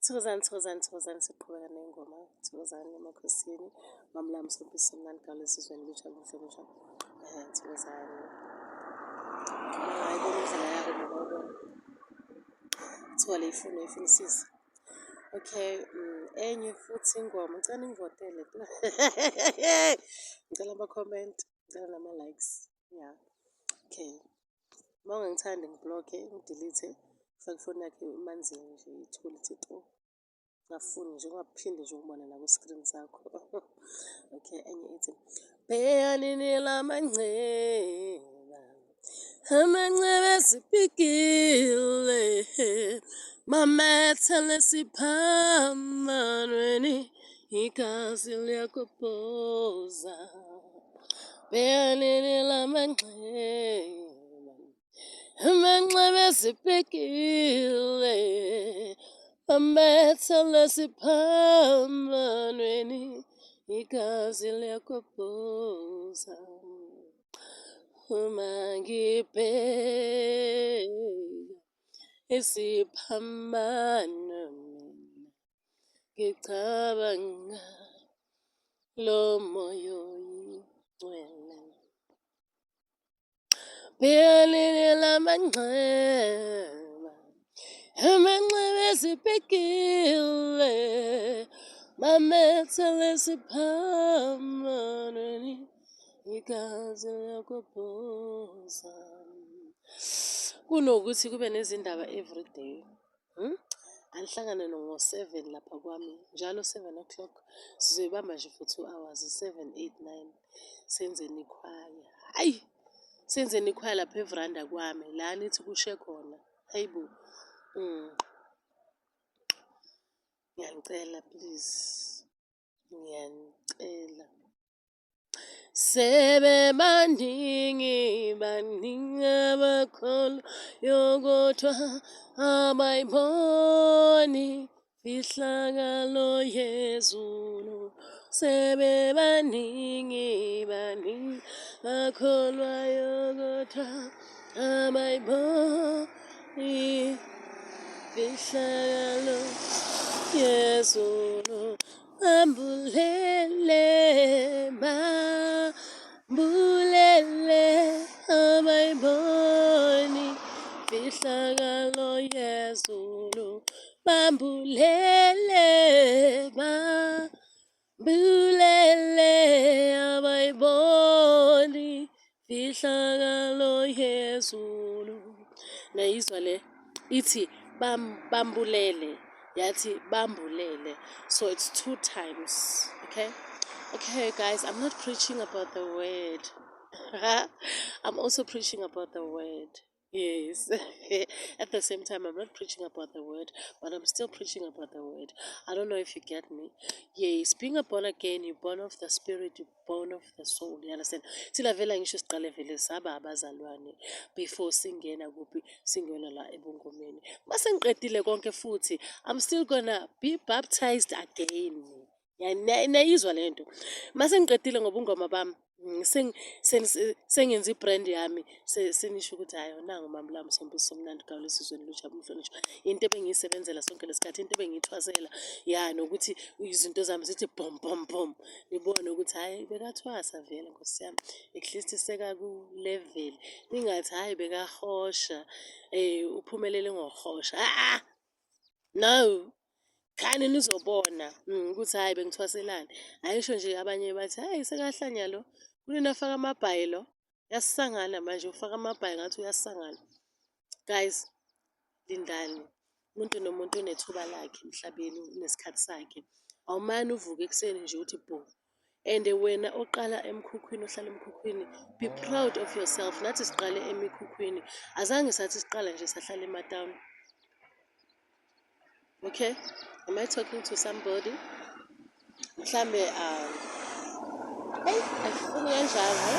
Thokozani, thokozani, thokozani, siqhubeka nengoma. Thokozani emakhosini, Mamlambo Sompisi Somnandi Gawula esizweni lutsha luhle lutsha. Thokozani. Hayi bona indlela yako mina ubona. Kuthiwa le ifuna ifunisise. Okay, enye futhi ingoma, ngicela ningivotele. Ngicela ama-comment, ngicela nama-likes. Yeah. Okay. Uma ungangithandi ngi-block-e, ngi-delete-e, ufake ifoni yakho emanzini nje ithule ithi tu. Ungafuni nje ungaphinde nje ukubona naku-screen sakho. Okay, enye ithi, bhekanini lamanceba, amanceba esipikile, mamethele siphambanweni, igazi liyagobhoza. Bhekanini lamanxeba, amanxeba esipikile, amethele siphambanweni, igazi liyagobhoza. Uma ngibheka isiphambano mina ngicabanga lo moya oyingcwele. Bhekanini lamanxeba, amanxeba ezipikile, bamethele esiphambanweni, igazi liyagobhoza. Kunokuthi kube nezindaba everyday, Anihlangane ngo-7 lapha kwami njalo 7 o'clock, sizoyibamba nje for 2 hours, 7, 8, 9, senzeni ikhwaya. Hhayi, senzeni ikhwaya lapha evranda kwami la nithi kushe khona. Hayi bo. Ngiyanicela please, ngiyanicela. Sebebaningi baningi abakholwayo kodwa abayiboni imfihlakalo yezulu. Sebebaningi baningi abakholwayo kodwa abayiboni imfihlakalo yezulu. Bambulele, bambulele abayiboni imfihlakalo yezulu. Bambulele, bambulele abayiboni imfihlakalo yezulu. Nayizwa le ithi bambulele, yathi bambulele, so it's two times. Okay, guys, I'm not preaching about the word. I'm also preaching about the word. Yes. At the same time, I'm not preaching about the word, but I'm still preaching about the word. I don't know if you get me. Yes, being a born again, you're born of the spirit, you're born of the soul. You understand? Thina vele ngisho siqale vele saba abazalwane before singena kuphi, singena la ebungomeni. Mase ngiqedile konke futhi, I'm still gonna be baptized again. Niyayizwa le nto? Mase ngiqedile ngobungoma bami, sengenza i-brand yami, senisho ukuthi hhayi, nangu uMamlambo Sompisi Somnandi Gawula esizweni lutsha umhlonishwa. Into ebengiyisebenzela sonke lesikhathi, into ebengiyithwasela, ya, nokuthi izinto zami zithi bom bom bom. Nibone ukuthi hhayi, bekathwasa vele Nkosi yami, at least sekaku-level. Ningathi hhayi, bekahosha, uphumelele ngokuhosha. Ah, no. Khani nizobona ukuthi hhayi, bengithwaselani. Ayisho nje abanye bathi hhayi, sekahlanya lo, kunini afaka amabhayi lo, uyasangana manje ufaka amabhayi ngathi uyasangana. Guys, lindani, umuntu nomuntu unethuba lakhe emhlabeni, unesikhathi sakhe. Awumane uvuke ekuseni nje uthi bhu. And wena oqala emkhukhwini, ohlala emkhukhwini, be proud of yourself. Nathi siqale emikhukhwini, azange sathi siqala nje sahlala ematawuni. Okay, am I talking to somebody? Mhlambe hey, asifuni kanjalo, he?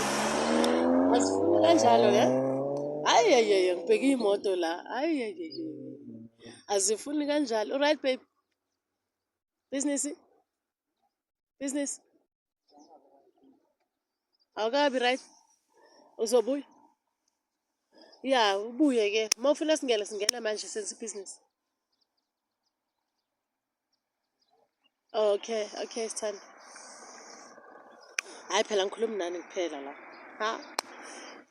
Asifuni kanjalo ke? Hayi hayi, ngibheke imoto la. Hayi hayi hayi. Azifuni kanjalo. All right, babe. Business. Business. Awukabi right? Uzobuya? Ya, ubuye ke. Uma ufuna singene, singena manje senze ibhizinisi. Okay, okay sithando. Hhayi phela angikhulumi nani kuphela la. Ha?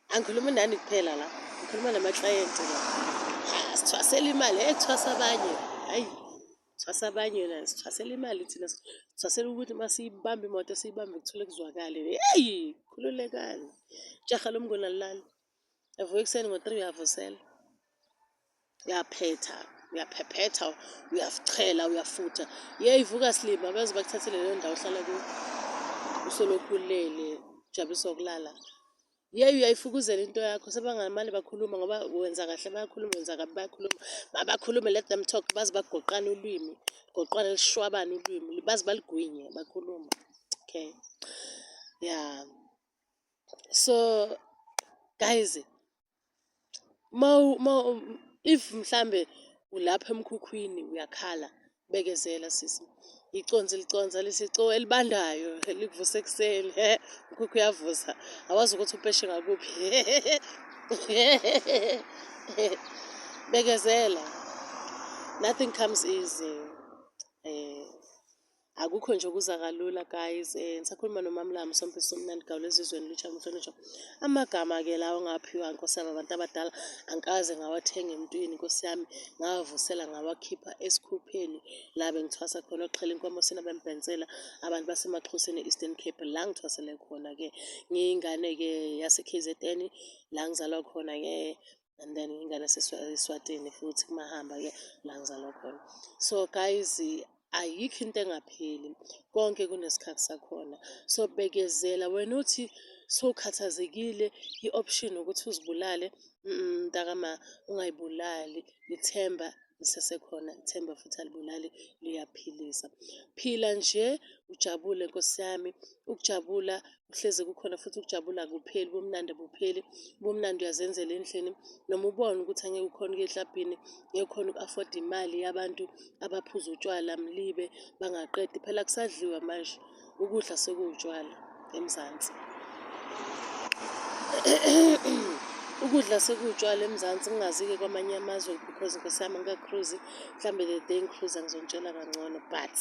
Angikhulumi nani kuphela la. Ngikhuluma namaklayenti la. Ha, sithwasela imali, hey kuthwasa abanye. Hayi, thwasa abanye yona sithwasela imali thina. Sithwasela ukuthi uma siyibamba imoto siyibambe kuthule kuzwakale. Hey, khululekani. Jaha lomnguni alilali. Evuka ekuseni ngo-three uyavusela. Uyaphetha, uyaphephetha, uyachela, uyafutha. Yeyi vuka silima, baze bakuthathele leyo ndawo ohlala kuyo. Usolokhu ulele, ujabuliswa ukulala. Yeyi uyayifukuzela into yakho, sebangamane bakhuluma ngoba wenza kahle bayakhuluma, wenza kabi bayakhuluma. Mabakhulume let them talk, baze bagoqane ulwimi, goqwane lishwabane ulwimi, baze baligwinye bakhuluma. Okay. Yeah. So guys, if mhlambe ulapha emkhukhwini uyakhala, bekezela sisi. Iconsi liconsa lithi co elibandayo likuvusa ekuseni, umkhukhu uyavusa, awazi ukuthi upeshe ngakuphi. Bekezela, nothing comes easy. Akukho nje okuza kalula guys. Ngisakhuluma noMamlamu Sompisi Somnandi Gawula ezizweni Lutsha Mhlonishwa. Amagama-ke lawo ngawaphiwa nkosi yami abantu abadala angikaze ngawathenga emntwini nkosi yami ngawavusela ngawakhipha esikhupheni la bengithwasa khona oxhela inkomo sina bembhensela abantu basemaXhoseni e-Eastern Cape la ngithwasele khona-ke ngiyingane-ke yase-KZN la ngizalwa khona-ke and then ingane yaseSwatini futhi kumahamba-ke la ngizalwa khona. So guys, ayikho into engapheli, konke kunesikhathi sakhona. So bekezela, wena uthi sowukhathazekile i-option ukuthi uzibulale, mntakama ungayibulali, ithemba lisesekhona, ithemba futhi alibulali liyaphilisa. Phila nje ujabule nkosi yami, ukujabula kuhlezi kukhona futhi ukujabula akupheli, ubumnandi abupheli. Ubumnandi uyazenzela endlini noma ubone ukuthi angeke ukhone ukuya eklabhini, ngeke ukhone uku-afoda imali yabantu abaphuza utshwala mlibe bangaqedi. Phela akusadliwa manje, ukudla sekuwutshwala eMzansi. Ukudla sekuwutshwala eMzansi, ngingazi-ke kwamanye amazwe because nkosi yami angika-cruise-i, mhlambe the day ngi-cruise-a ngizonitshela kangcono but.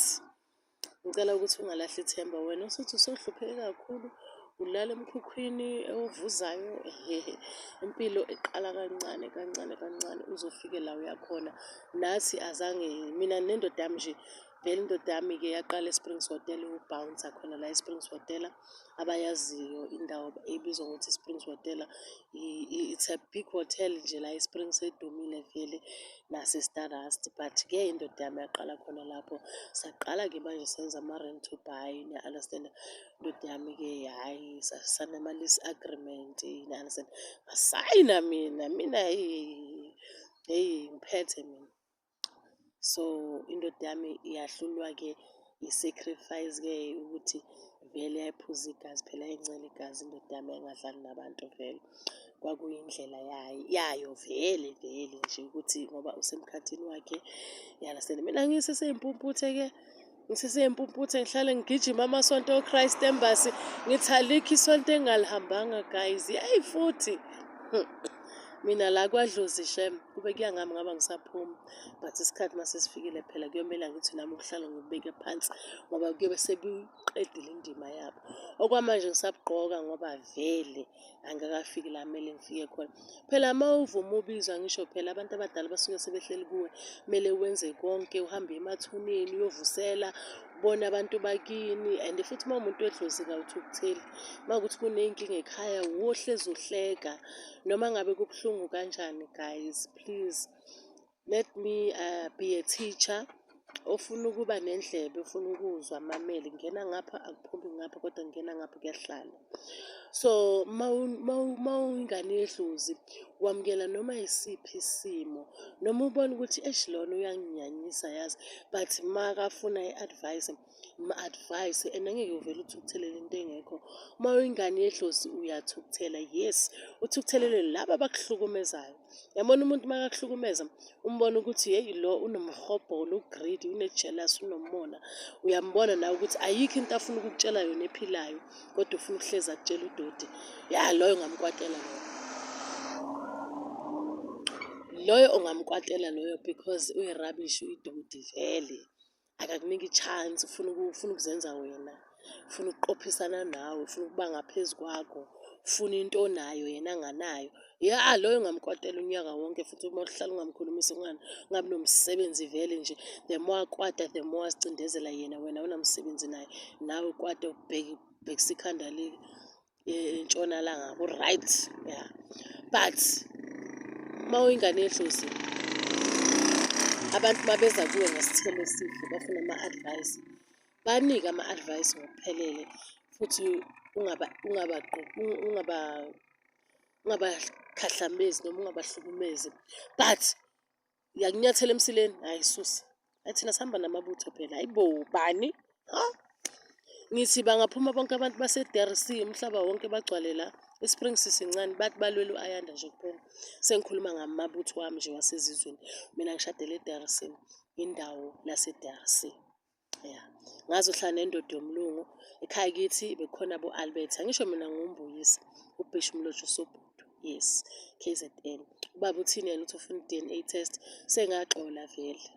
Ngicela ukuthi ungalahli ithemba wena osuthi usuhlupheke kakhulu, ulala emkhukhwini ovuzayo, hehe. Impilo iqala kancane kancane kancane uze ufike la uya khona. Nathi azange, mina nendoda yami nje, vele indoda yami-ke yaqala e-Springs Hotela iwubhawunsa khona la e-Springs Hotela. Abayaziyo indawo ebizwa ngokuthi i-Springs Hotela, it's a big hotel nje la e-Springs edumile vele nase-Stardust. But-ke indoda yami yaqala khona lapho, saqala-ke manje senza ama-rent to buy, niya-understand-a. Indoda yami-ke hhayi sasayina ama-lease agreement, niya-understand-a. Ngasayina mina, mina hheyi, hheyi ngiphethe mina. So indoda yami yahlulwa-ke i-sacrifice-ke ukuthi vele yayiphuza igazi phela yayincela igazi indoda yami yayingadlali nabantu vele. Kwakuyindlela yayo vele vele nje ukuthi ngoba usemkhathini wakhe u-understand. Mina ngiseseyimpumputhe-ke, ngiseseyimpumputhe ngihlale ngigijima amasonto o-Christ Embassy, ngithi alikho isonto engingalihambanga guys, yeyi futhi. Mina la kwaDlozi shem, kube kuya ngami ngabe angisaphumi but isikhathi uma sesifikile phela kuyomele angithi nami ubuhlalo ngibubeke phansi ngoba kuyobe sebuyiqedile indima yabo. Okwamanje ngisabugqoka ngoba vele angikakafiki la kumele ngifike khona. Phela uma uvuma ubizwa ngisho phela abantu abadala basuke sebehleli kuwe, kumele wenze konke uhambe uye emathuneni uyovusela, ubone abantu bakini and futhi uma uwumuntu wedlozi kawuthukutheli. Uma kuwukuthi kuney'nkinga ekhaya wuwe ohlezi uhleka noma ngabe kubuhlungu kanjani guys please let me be a teacher. Ofuna ukuba nendlebe, ofuna ukuzwa amamele, ngena ngapha akuphumi ngapha kodwa ngena ngapha kuyahlala. So uma uyingane yedlozi wamukela noma yisiphi isimo noma ubona ukuthi eish lona uyanginyanyisa yazi but makafuna i-advice mu-advise and angeke uvele uthukuthelele into engekho. Uma uyingane yedlozi uyathukuthela, yes, uthukuthelele laba abakuhlukumezayo. Yabona umuntu makakuhlukumeza umbona ukuthi yeyi lo unomhobholo, u-greedy, une-jealous, unomona. Uyambona nawe ukuthi ayikho into afuna ukukutshela yona ephilayo kodwa ufuna ukuhlezi akutshela udoti. Ya loyo ungamkwatela loyo. Loyo ungamkwatela loyo because uyi-rubbish, uyidoti vele. Akakuniki i-chance, ufuna ufuna ukuzenza wena, ufuna ukuqophisana nawe, ufuna ukuba ngaphezu kwakho, ufuna into onayo yena anganayo. Ya, loyo ungamkwatela unyaka wonke futhi uma uhlala ungamkhulumisi ungabi nomsebenzi vele nje. The more akwata, the more azicindezela yena, wena awunamsebenzi naye. Nawe ukwate ubheke ubhekise ikhanda le entshonalanga ku-right, ya. But uma uyingane yedlozi, abantu uma beza kuwe ngesithelo esihle bafuna ama-advice, banike ama-advice ngokuphelele futhi ungabakhahlamezi noma ungabahlukumezi, but uyakunyathela emsileni, hhayi susa. Hhayi thina sihamba namabutho phela, hhayi bo bani? Ha? Ngithi bangaphuma bonke abantu base-D_R_C umhlaba wonke bagcwale la, i-Springs sincane bathi balwela u-Ayanda nje kuphela. Sengikhuluma ngamabutho wami nje wasezizweni, mina ngishadele e-D_R_C, indawo lase-D_R_C. Ya, ngazohlala nendoda yomlungu ekhaya kithi bekukhona abo-Albert, angisho mina ngiwuMbuyisa, uBhishu Mlotshwa uSobhudu, yes, K_Z_N. Ubaba uthini yena uthi ufuna i-D_N_A test, sengaxola vele.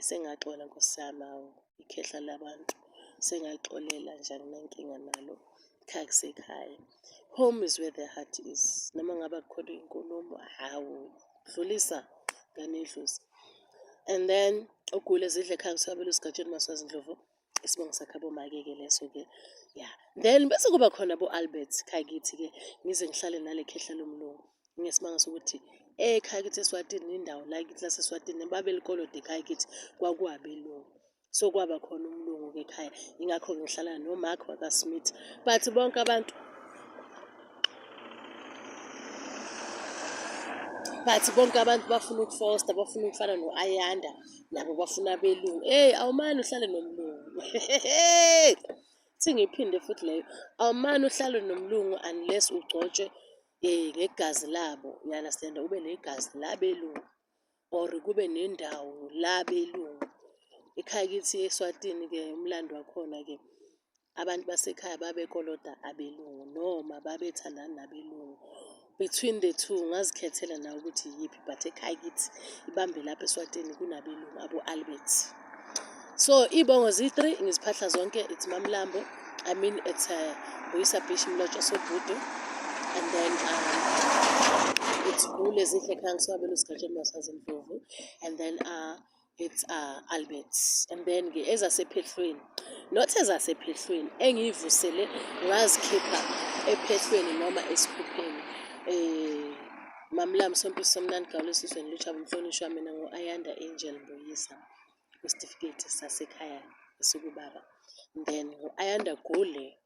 Sengaxola nkosi yami, hawu ikhehla labantu, sengalixolela nje anginankinga nalo, ekhaya kusekhaya. Home is where the heart is, noma ngabe akukhona iy'nkulumo, hawu dlulisa ngane yedlozi. And then ugule zidle ekhaya kusabela usigatsheni Maswazi Ndlovu, isibongo sakhe abomake-ke leso-ke, ya. Then bese kuba khona abo-Albert ekhaya kithi-ke, ngize ngihlale nale khehla lomlungu. Ngesimanga sokuthi ekhaya kithi eSwatini, indawo la kithi laseSwatini babelikoloda ekhaya kithi kwakuwabelungu. So kwaba khona umlungu-ke ekhaya, yingakho-ke ngihlala noMark wakaSmith. But bonke abantu but bonke abantu bafuna ukufosta, bafuna ukufana no-Ayanda, nabo bafuna abelungu. Eyi, awumane uhlale nomlungu. Thi ngiyiphinde futhi leyo, awumane uhlale nomlungu unless ugcotshwe ngegazi labo, you understand, ube negazi labelungu or kube nendawo labelungu. Ekhaya kithi eSwatini-ke umlando wakhona-ke abantu basekhaya babekoloda abelungu noma babethandana nabelungu. Between the two ungazikhethela nawe ukuthi iyiphi but ekhaya kithi ibambe lapha eSwatini kunabelungu abo-Albert. So iy'bongo ziyi-three ngiziphahla zonke, it's Mamlambo, I mean it's Buyisa Bishi Mlotshwa Sobhudu, and then it's Gule Zinhle Khaya Ngiswabelo Sigatsheni Masazi Ndlovu, and then it's Albert, and then ke ezasephehlweni, not ezasephehlweni engiyivusele ngazikhipha ephehlweni noma esikhupheni. Mamlambo Sompisi Somnandi Gawula esizweni Lutshaba umhlonishwa mina ngu-Ayanda Angel Mbuyisa kwisitifiketi sasekhaya esikubaba. Then ngu-Ayanda Gule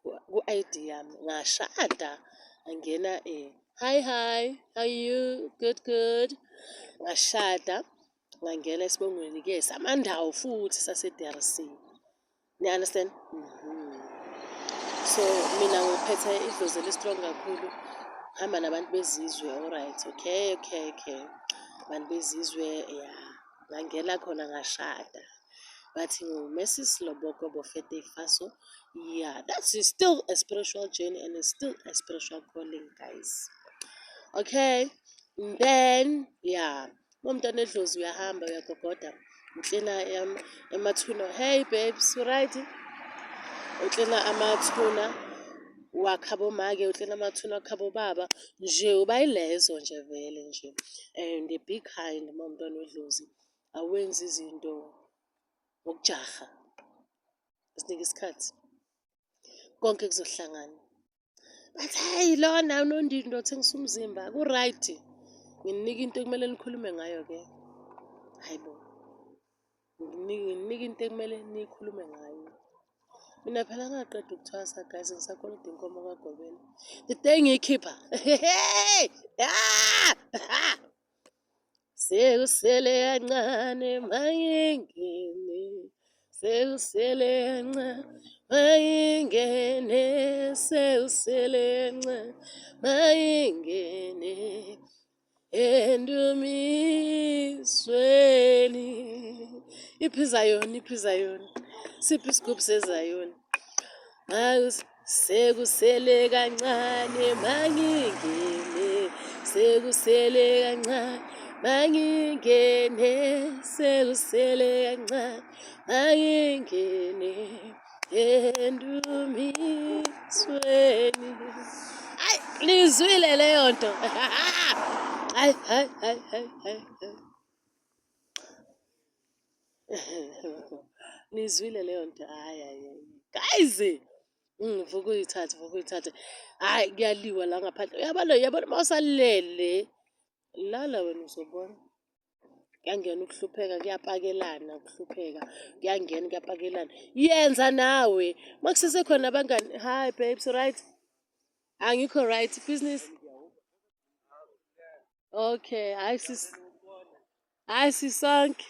ku-I_D yami ngashada ngangena hi hi, how are you, good good. Ngashada ngangena esibongweni-ke samaNdawo futhi sase-D_R_C. Ni-understand? So mina ngiphethe idlozi eli-strong kakhulu, ngihamba nabantu bezizwe, alright, okay, okay, okay. Abantu bezizwe ya, ngangena khona ngashada. Bathi ngu-Mrs Loboko Bofete Faso. Yeah, that's still a spiritual journey and it's still a spiritual calling, guys. Okay, then yeah, uma umntwana edlozi uyahamba uyagogoda, uklina emathuna. Hey babes, you right? Uklina amathuna wakha bomake, uklina amathuna wakha bobaba nje, uba yilezo nje vele nje. And be kind uma umntwana wedlozi, awenzi izinto ngokujaha, zinike isikhathi, konke kuzohlangana. Bathi hayi lona unondindo othengisa umzimba, ku-right. Ngininika into ekumele nikhulume ngayo-ke. Hayi bo, ngininika into ekumele nikhulume ngayo. Mina phela ngaqeda ukuthwasa guys, ngisakolota inkomo kaGobela. The day ngiyikhipha, Sekusele kancane mangingene, sekusele kancane mangingene, sekusele kancane mangingene endumisweni. Iphi iZayoni, iphi iZayoni, siphi isigubhu seZayoni? Sekusele kancane mangingene, sekusele kancane Mangingene sekusele kancane, mangingene endumisweni. Ayi, nizwile leyo nto. Hayi, hayi, hayi, hayi, hayi. Nizwile leyo nto? Hhayi, hhayi, hhayi. Guys, vuka uyithathe, vuka uyithathe. Hhayi, kuyaliwa la ngaphandle. Uyabona, uyabona uma usalele, lala wena uzobona. Kuyangena ukuhlupheka, kuyapakelana ukuhlupheka, kuyangena kuyapakelana. Yenza nawe, uma kusesekhona abangani, hi babes, right? Angikho right, business. Okay, hayi sis. Hayi sisonke.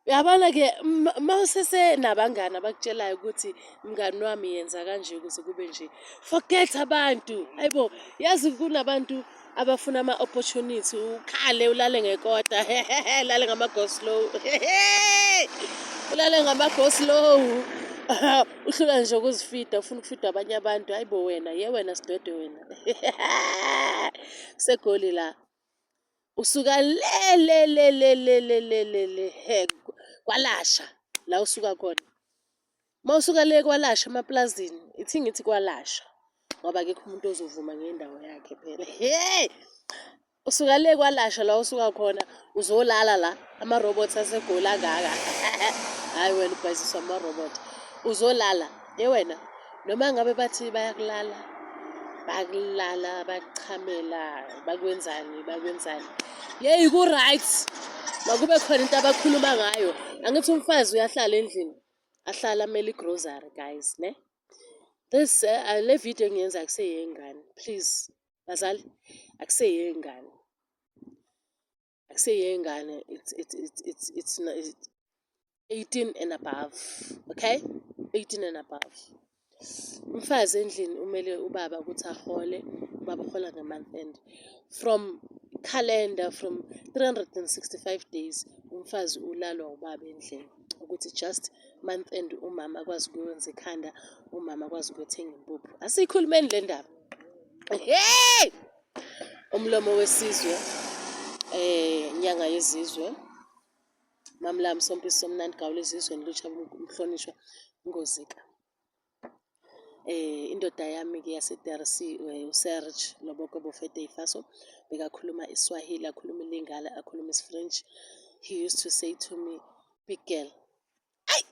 Uyabona-ke uma usesenabangani abakutshelayo ukuthi mngani wami yenza kanje ukuze kube nje, forget abantu. Hayibo, yazi kunabantu abafuna ama-opportunity, ukhale ulale ngekota, ulale ngama-go slow, ulale ngama-go slow. Uhlulwa nje ukuzifida, ufuna ukufida abanye abantu. Hayi bo wena, ye wena sidwedwe wena. KuseGoli la. Usuka le le le le le le le le le he kwalasha la usuka khona. Uma usuka le kwalasha emaplazini, ithi ngithi kwalasha ngoba akekho umuntu ozovuma ngendawo yakhe phela. Hey! Usuka le kwalasha la usuka khona uzolala la ama-robots aseGoli angaka. Hhayi wena ubhayiziswa ama-robot. Uzolala, ye wena noma ngabe bathi bayakulala, bayakulala, bakuchamela, bakwenzani, bakwenzani. Yeyi ku-right. Makube khona into abakhuluma ngayo. Angithi umfazi uyahlala endlini, ahlale amele i-grocery guys, ne? This le video engiyenza akuseyeyengane, please. Bazali, akuseyeyengane. Akuseyeyengane, it's 18 and above, okay? 18 and above. Umfazi endlini umele ubaba ukuthi ahole, ubaba uhola nge-month end. From calendar, from 365 days, umfazi ulalwa ubaba endlini ukuthi just month end umama akwazi ukuyokwenza ikhanda, umama akwazi ukuyothenga impuphu. Asiyikhulumeni le ndaba. Hey! Umlomo wesizwe, inyanga yezizwe, Mamlamu Sompisi Somnandi Gawula ezizweni Lutsha umhlonishwa Ngozika. Indoda yami-ke yase-D_R_C uSerge Loboko Bofete Ifaso bekakhuluma iSwahili, akhulume iLingala, akhulume isiFrench. He used to say to me, big girl, ayi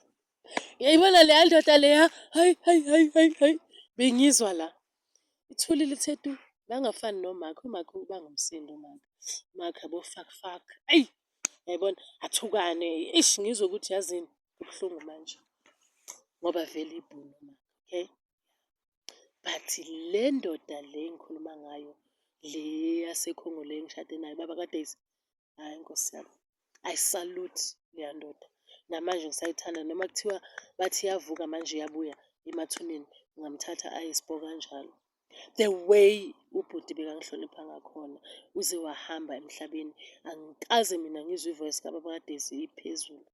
uyayibona leya ndoda leya, hayi hayi hayi hayi hayi, bengizwa la. Ithulile ithe tu, bangafani noMark, uMark ubanga umsindo uMark. UMark yabo fuck fuck, eyi yayibona athukane, eish ngizwe ukuthi yazini kubuhlungu manje ngoba vele ibhunu uMark, okay. But le ndoda le engikhuluma ngayo le yaseKhongo le engishade nayo baba kaDaisy, hhayi Nkosi yami, I salute leya ndoda. Namanje ngisayithanda noma kuthiwa bathi iyavuka manje iyabuya emathuneni, ngingamthatha aye spo kanjalo. The way ubhuti bekangihlonipha ngakhona uze wahamba emhlabeni, angikaze mina ngizwe i-voice kababa kaDaisy iphezulu.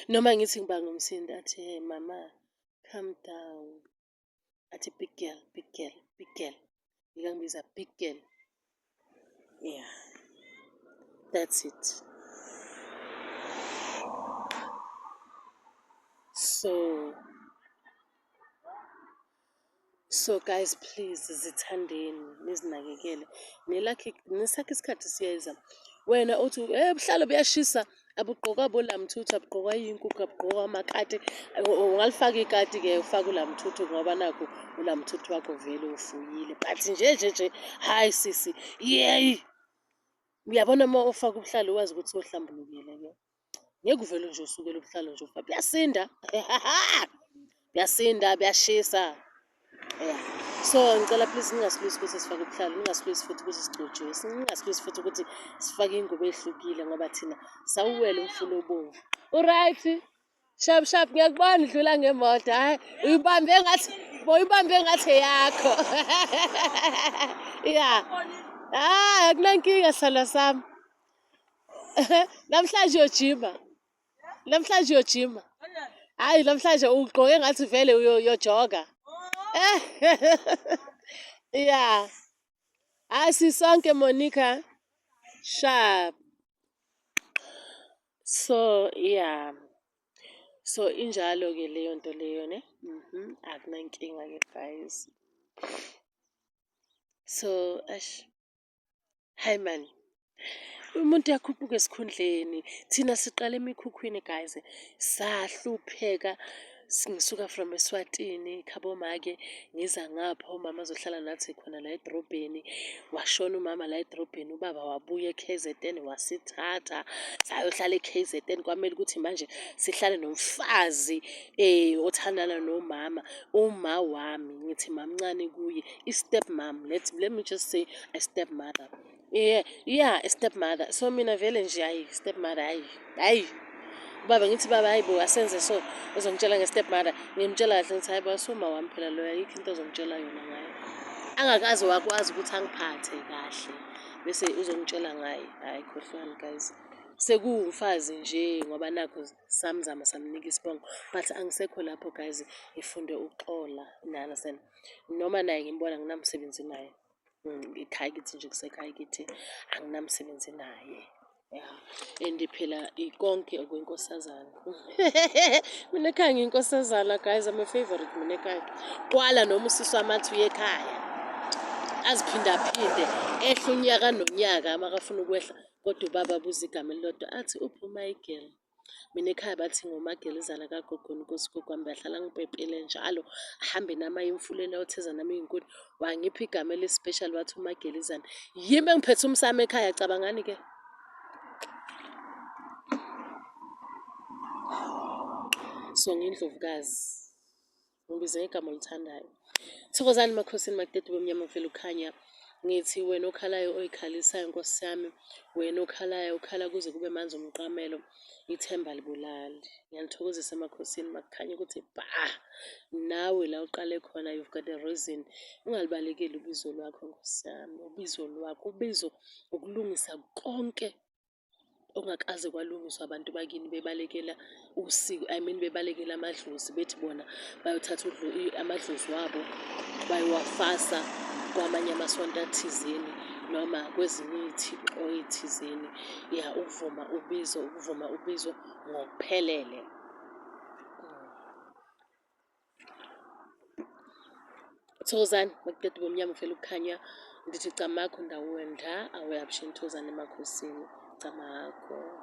Noma ngithi ngibanga umsindo athi hey mama calm down. Athi big girl, big girl, big girl. Ngikangibiza big girl. Yeah. That's it. So guys please zithandeni nizinakekele nelakhe nesakhe isikhathi siyeza wena uthi eh buhlalo buyashisa abugqokwa bolamthuthu abugqokwa yinkukhu abugqokwa amakati ungalifaka ikati ke ufake ulamthuthu ngoba nakhu ulamthuthu wakho vele ufuyile but nje nje nje hayi sisi yeyi uyabona uma ufaka ubuhlalo wazi ukuthi sohlambulukile ke ngeke uvele nje usukele ubuhlalo nje ufa buyasinda buyasinda buyashisa yeah so ngicela please ningasilwisi ukuthi sifake ubuhlalo ningasilwisi futhi ukuthi sigcotshiwe ningasilwisi futhi ukuthi sifake ingubo ehlukile ngoba thina sawuwela umfula obomvu uright shap shap ngiyakubona udlula ngemoto hayi uyibambe ngathi boyibambe ngathi eyakho ya hayi akunankinga sithandwa sami Namhlanje uyojima. Namhlanje uyojima. Hayi namhlanje ugqoke ngathi vele uyojoga. Yeah. Asisonke Monica. Sharp. So yeah. So injalo-ke leyo nto leyo ne. Akunankinga-ke guys. So eish. Hayi man. Umuntu uyakhuphuka esikhundleni. Thina siqala emikhukhwini guys. Sahlupheka ngisuka from eSwatini khabo make ngiza ngapha umama azohlala nathi khona la edrobheni. Washona umama la edrobheni ubaba wabuya e-K_Z_N wasithatha sayohlala e-K_Z_N. Kwamele ukuthi manje sihlale nomfazi othandana nomama. Uma wami ngithi mamncane kuye i-step mom let me just say a step mother. Yeah, yeah, a step mother. So mina vele nje hayi step mother hayi. Hayi. Baba ngithi baba hayi bo asenze so uzongitshela nge step mother. Ngimtshela kahle ngithi hayi bo asuma wami phela loyo ayikho into ozongitshela yona ngayo. Angakaze wakwazi ukuthi angiphathe kahle bese uzongitshela ngaye. Hayi khohlwani guys. Sekuwumfazi nje ngoba nakho samzama samnika isibongo but angisekho lapho guys ngifunde ukuxola. You understand? Noma naye ngimbona nginamsebenzi naye. Ekhaya kithi nje kusekhaya kithi anginamsebenzi naye. Ya and phela konke okwenkosazana. Mina ekhaya ngiyinkosazana guys, I'm a favorite mina ekhaya. Kwala noma usisi wami athi uye ekhaya aziphindaphinde ehle unyaka nonyaka makafuna ukwehla kodwa ubaba abuze igama elilodwa athi uphi uMichael. Mina ekhaya bathi ngomagelezana kagogo Nkosi ugogo wami behlala angipepele njalo ahambe nami aye emfuleni ayotheza nami iy'nkuni. Wangipha igama eli-special wathi umagelezana. Yimi engiphethe umsamo ekhaya cabangani ke. So ngiyindlovukazi. Ngibize ngegama olithandayo. Thokozani makhosini makudede bomnyama mfela ukhanya. Ngithi wena okhalayo oyikhalisayo nkosi yami, wena okhalayo ukhala kuze kube manzi umqamelo, ithemba libulali. Ngiyanithokozisa emakhosini makukhanye ukuthi bha nawe la uqale khona you've got a reason. Ungalibalekeli ubizo lwakho nkosi yami, ubizo lwakho, ubizo ukulungisa konke okungakaze kwalungiswa abantu bakini bebalekela usiko, I mean bebalekela amadlozi bethi bona bayothatha amadlozi wabo bayowafasa kwamanye amasonto athizeni noma kwezinye iy'thixo ey'thizeni. Ya, ukuvuma ubizo, ukuvuma ubizo ngokuphelele. Thokozani makuqeda ubumnyama ufela ukukhanya ndithi camakho ndawonda awuyabushin thokozani emakhosini camakho.